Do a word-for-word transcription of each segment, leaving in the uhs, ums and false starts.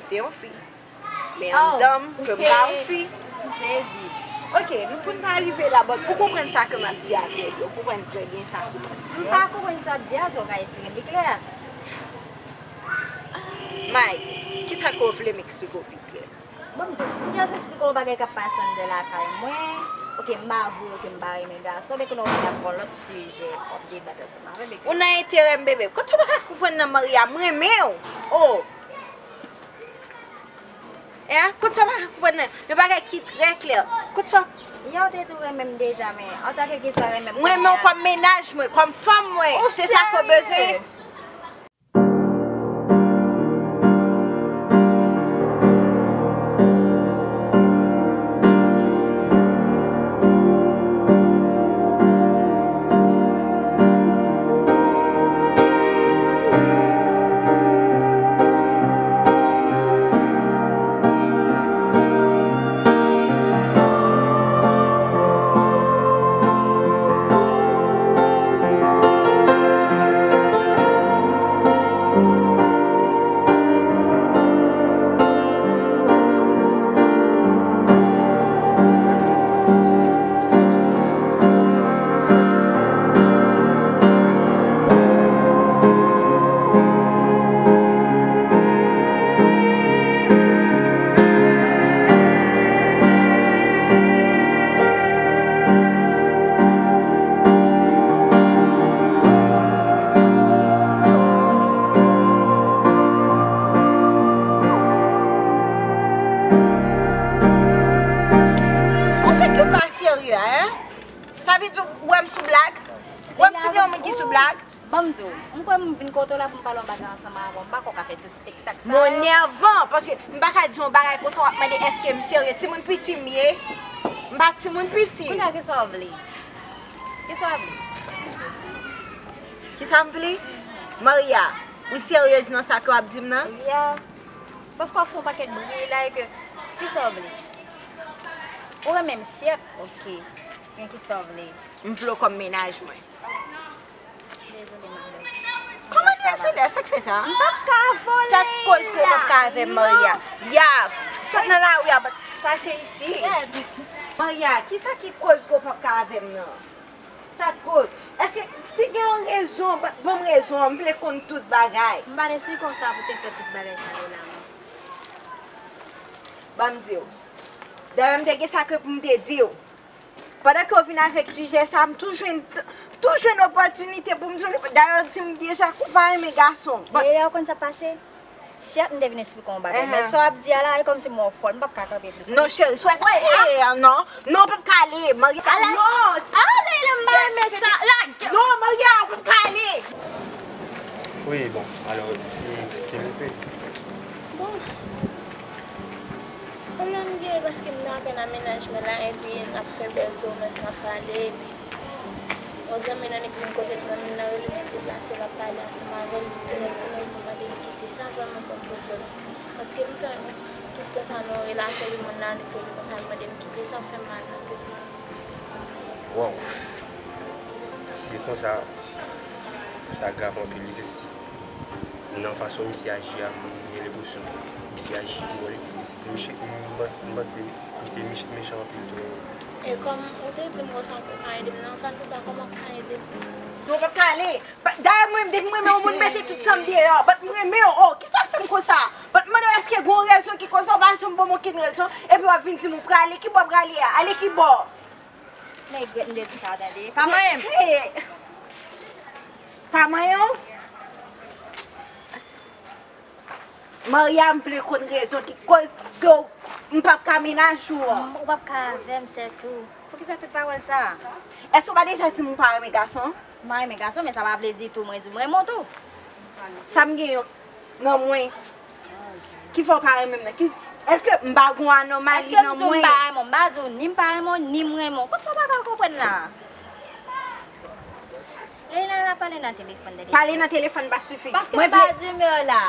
Se yon fi. Men anndan m, ke m pa yon fi. M sezi. Ok, nou pou n pa rive la, but ou konprann sa ke m ap di a trè byen. Ou konprann trè byen sa ke m ap di a. M pa konprann sa w ap di a, sa w ka esplike m pi klè. Mike, kisa ke w vle m eksplike w pi klè? Bon, m di w, m just eksplike w bagay k ap pase anndan lakay mwen. Ok, m avwe w ke m pa renmen gason, men kounye a w vin ak yon lòt sijè, w ap debat ansanm avè m. Ou nan enterè m, bebe. Kot sa w pa ka konprann nan, Maria? M renmen w. Oh! Hein? Kot sa w pa ka konprann nan? Yon bagay ki trè klè. Kot sa w... Yè w te di w renmen m deja, men antanke kisa w renmen m kounye a? M renmen w kòm mennaj mwen, kòm fanm mwen. Se sa ke w bezwen? Ou fèk yo pa serye, hein? Sa vle di w wè m sou blag? Wè m sanble yon moun ki sou blag? Ban m di w, m kwè m vin kote w la pou m pale yon bagay ansanm avè w. M pa kwè w ka fè tout spektak sa yo. M enèvan, paske m pa ka di yon bagay konsa w ap mande èske m serye. Timoun piti m ye. M pa timoun piti. Kounye a, kisa w vle? Kisa w vle? Kisa m vle? Maria, ou seryez nan sa ke w ap di m nan? Yeah. Paske w ap fè yon pakèt bri la e ke, kisa w vle? Ou renmen m syèt? Ok. Men kisa w vle? M vle w kòm mennaj mwen. Dezole, madanm. Kòman dezole? Sa k fè sa? M p ap ka vole la. Sa k koz ke w p ap ka avè m, Maria? Yav, sot nan lari a, bat pase isi. Maria, kisa ki koz ke w p ap ka avè m nan? Sa k koz? Èske si gen yon rezon, ban, ban m rezon an, m vle konn tout bagay. M pa t espere w sa pou te fè tout bagay sa yo la, non. Ban m di w. Dayè, m te gen sa ke pou m te di w. Pandan ke w vin avèk sijè sa, m tou jwenn, tou jwenn opòtinite pou m di w li. Dayè, w di m deja ke w pa renmen gason. Bon. Deja, w konn sa k pase? Syèt, m te vin eksplike w yon bagay, men sa w ap di a la, e kòmsi m wè w fòl, m p ap ka kanpe plis. Non, cheri, swa sa. Hey, non, non, w p ap ka ale, Maria. Non. Ale, non, m pa renmen sa. Lage. Non, Maria, w p ap ka ale. Wi, bon, alò, e, eksplike m enpe. Bon. Pwoblèm gen, paske m nan apèn nan mennaj mwen la, epi n ap fè bèl ti womans, n ap pale, epi yon zanmi nan li vin kote l, zanmi m nan rele m, li deplase, l ap pale ansanm avè l, li tounen, li tounen, li tou mande m kite. Sa vrèman ban m pwoblèm. Paske m fè tout tan sa nan yon relasyon, epi moun nan annik kote konsa, l mande m kite, sa fè m mal nan kè. Waw! Si se konsa, sa grav anpil, wi, se si. Nan fason misye aji a, m gen lenpresyon misye aji twò, li, li se ti meche-, m, m panse misye mech-, mechan anpil tou. E kòm ou te di m konsa ke w ka ede m, nan fason sa, kòman w ka ede m? Non, w p ap ka ale. Ba, dayè, mwen, depi m renmen yon moun, m mete tout sa m deyò. But m renmen w, oh, kisa w fè m konsa? But m mande w èske gen yon rezon ki koz sa, w pa janm ban m okenn rezon, epi w ap vin di m ou prale. Kibò w prale a? Ale kibò? Nèg rèt m te di sa, tande. Pa manyen m. Hey! Pa manyen w? Maria, m vle konn rezon ki koz ke w, m p ap ka mennaj ou an. M, ou p ap ka avè m, sètou. Poukisa tout pawòl sa a? Èske w pa deja di m ou pa renmen gason? M pa renmen gason, men sa pa vle di tou mwen di w m renmen w tou. Sa m gen yo nan mwen ki fè w pa renmen m nan? Ki, èske m pa gen yon anòmali nan mwen? Èske m di w m pa renmen w? M pa di w ni m pa renmen w, ni m renmen w. Kot sa w pa ka konprann la? Leyla, la pale nan telefòn, tande. Pale nan telefòn pa sifi. Paske m pa di m yo la.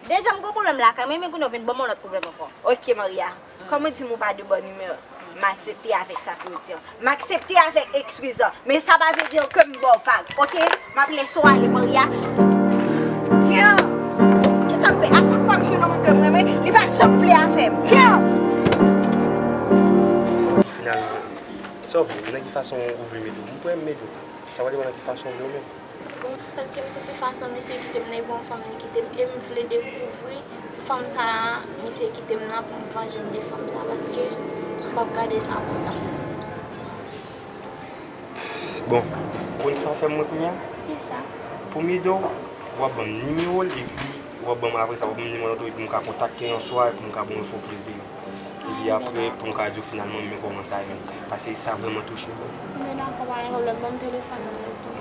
Deja m gon pwoblèm lakay mwen, men kounye a w vin ban m yon lòt pwoblèm ankò. Ok, Maria. Kòm ou di m ou pa de bòn imè, m aksepte avèk sa ke w di an. M aksepte avèk eskiz lan, men sa pa vle di ke m ba w vag, ok? M ap lese w ale, Maria. Tiens, kisa m fè? A chak fwa m Yon moun ke m renmen, li pa t janm vle avè m. Damn! Finalman, sa w vle? Nan ki fason ou vle m ede w? M prè m ede w. Sa pa depann nan ki fason w vle w menm. Bon, paske m santi fason misye kite m nan, e pou yon fanm li kite m, e m vle dekouvri fanm sa a, misye kite m nan, pou m vanje m de fanm sa a, paske m p ap gade sa konsa. Bon, ou konn sa w fè m mwen kounye a? Kisa? Pou m ede w, w ap ban m nimewo l, epi w ap ban m, apre sa, w ap ban m nimewo l tou, epi m ka kontakte l yon swa, epi m ka ba w enfo plis de li. Epi apre, pou m ka di w finalman, men kòman sa ye. Paske sa vrèman touche m. Men dakò, pa gen pwoblèm, ban m telefòn nan tou.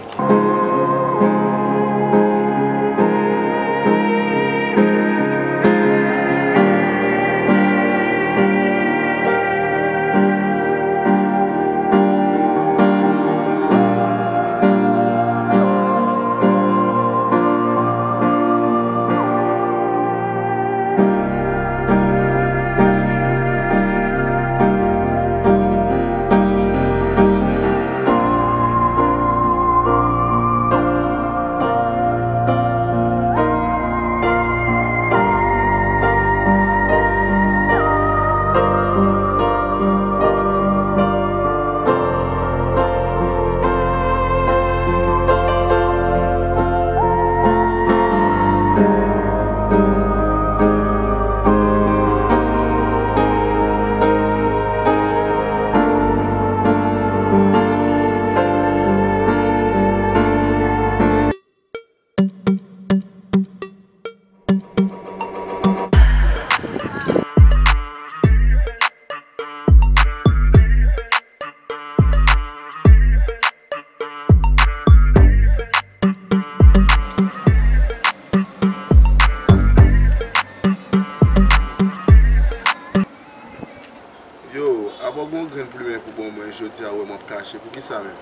Yo, apa w gen yon grenn plimen pou ban mwen jodi a, ou wè m ap kache. Poukisa menm?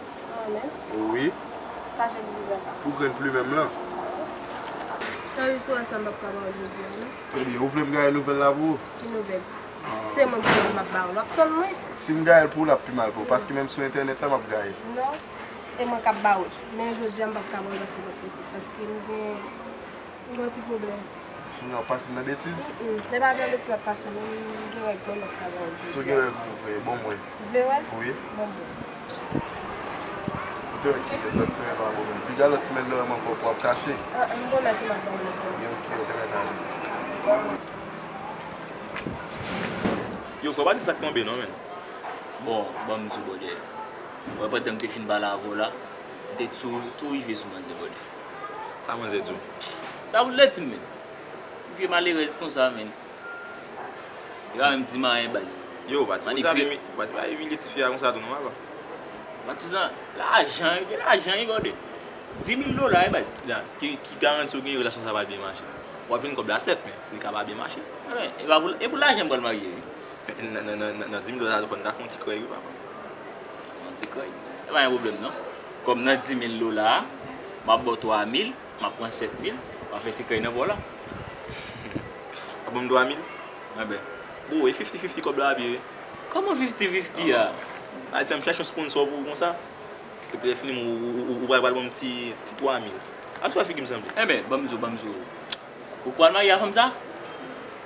Mwen menm? Wi. Kache pou kisa? Pou grenn plimen m lan. Kòm sou sa m p ap ka ba w jodi a, non. Ebyen, ou vle m gaye nouvèl la pou ou? Ki nouvèl? Se mwen ki di m ap ba w, w ap tann mwen. Si m gaye l pou ou, l ap pi mal pou ou, paske menm sou entènèt la, m ap gaye. Non, e mwen k ap ba w l. Men jodi a, m p ap ka ba w l paske m pa posib, paske m gen, m gen yon ti pwoblèm. Junior, pase m nan betiz? Mm, men pa nan betiz m ap pase w, non, m gen règ mwen, m ap ka ba w l jodi a. Si w gen règ ou vle, ban m wè. Ou vle wè? Wi. Ban m wè. Ou te wè ki lòt semèn pa pwoblèm. Pi ta lòt semèn lè w wè m ankò pou w ap kache. Ah, m pwomèt ou m ap ba w lòt semèn. Gen, ok, ou te mèt ale. Yo, fò w pa di sa k tonbe non, menn. Bon, ban m di w, brother. Wè, pandan m te fin pale avè w la, m te tou, tou rive sou manzè, brother. Sa manzè di w? Sa pou l te di m, menn. Vye malerèz konsa, menn. Li pa menm di m anyen, baz. Yo, pati, ou sabi, pati pa imilye tifi a konsa tou non, papa. Patizan, lajan, yo gen lajan, wi, brother. Dis mil dola, wi, baz. Ya, ki, ki garanti w gen relasyon sa va byen mache? W ap jwenn kòb la, sèt, men li ka pa byen mache. Wi, e pa pou, e pou lajan m pral marye, wi. Nan, nan, nan, nan, nan dis mil dola sa tou, fò n ta fè yon ti krèy, wi, papa. Yon ti krèy. E pa gen pwoblèm, non. Kòm nan dis mil dola a, m ap ba w twa mil, m ap pran sèt mil, m ap fè ti krèy nan pa w la. W ap ban m twa mil? Enben. Bro, e fifty fifty kòb la ap ye, wi. Kòman fifty fifty a? Ayiti, m chache yon sponsor pou ou konsa. Epi lè fini, ou, ou, ou, ou pral, pral ban m ti, ti twa mil. Ap swa figi m sanble. Enben, ban m di w, ban m di w. Ou pral marye a fanm sa?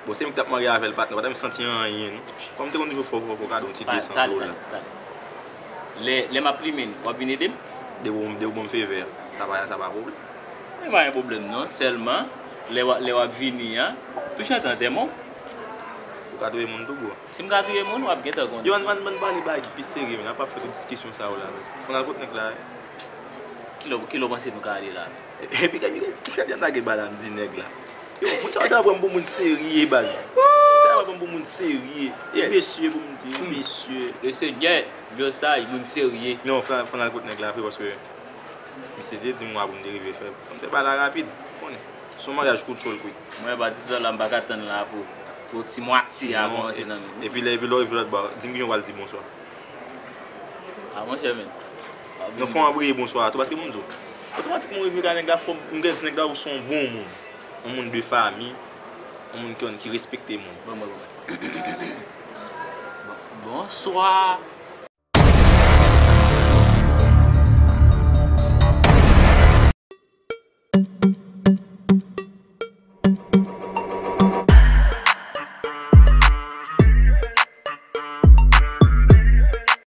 Bon, se m ki t ap marye avè l, patnè, ou pa t menm santi anyen, non. Kòm m te konn toujou fè w, fè w, fè w kado yon ti de san dola. Talè, talè, talè. Lè, lè m ap plimen, w ap vin ede m? Depi w, depi w ban m favè a, sa pa, sa pa pwoblèm. E pa gen pwoblèm, non. Sèlman, lè w, lè w ap vini an, touche an tè mò. Ou ka touye moun tou, bro. Si m ka touye moun, w ap gentan konnen. Yo, ann, ann, ann pale bagay ki pi serye, men n ap ap fè tout diskisyon sa yo la, men. Fò n al kot nèg la, wi. Kilè, kilè w panse nou ka ale la? Epi, epi, epi, epi, gade, gade, gade, m di nèg la. Yo, moun sa yo te pran m pou moun serye, baz. Te pran m pou moun serye. E mesye pou m di, mesye. Le Senyè, Versailles, moun serye. Non, fò, fò n al kot nèg la vre, paske misye te di m mwa pou m te rive fè, fò n fè bagay la rapid, ou konnen. Se yon maryaj kout cho l kwit. Mwen, patizan la, m pa ka tann la pou, pou ti mwatye a kòmanse nan men. Epi lè, epi lè w rive lòt bò, di m kijan w pral di bonswa. A, monchè, men. Non, fò w anbreye bonswa a tou, paske pou m di w, otomatikman w rive ka nèg la, fò m, m gen di nèg la ou se yon bon moun. Yon moun de fanmi, yon moun ki, ki respekte moun. Bon, bon, bon. Bon, bonswa.